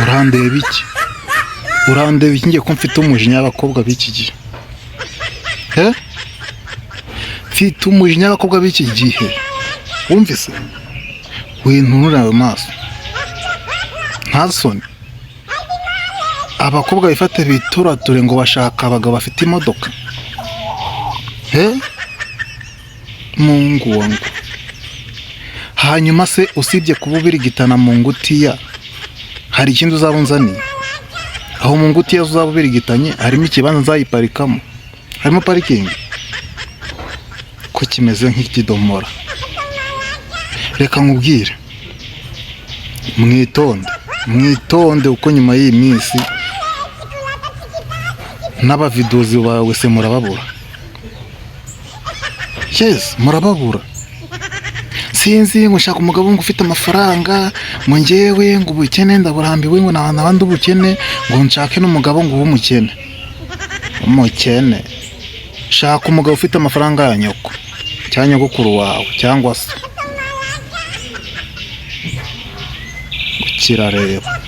Urandeba iki? Urandeba iki ngiye ko mfite umujinya w'abakobwa b'iki gihe? Eh? Mfite umujinya w'abakobwa b'iki gihe. Wumvise? Wintunura ayo maso. Nta soni. Abakobwa bifate biturature ngo bashaka abagabo bafite imodoka. Eh? Mungu wangu. Hanyuma se usibye kuba ubirigitana mu ngutiya, hari ikindi uzaba unzaniye? Aho mu ngutiya uzaba ubirigitanye harimo ikibanza nzayiparikamo? Harimo parikingi? Ko kimeze nk'ikidomora. Reka nkubwire, mwitonde, mwitonde kuko nyuma y'iyi minsi n'abaviduzi bawe se murababura. Yes, murababura. Sinzi ngo nshaka umugabo ngo ufite amafaranga, ngo njyewe ngo ubukene ndaburambiwe, ngo nta abandi ubukene, ngo nshake n'umugabo ngo ube umukene. Umukene. Shaka umugabo ufite amafaranga ya nyoko cyangwa nyogokuru wawe cyangwa se. Kirareba.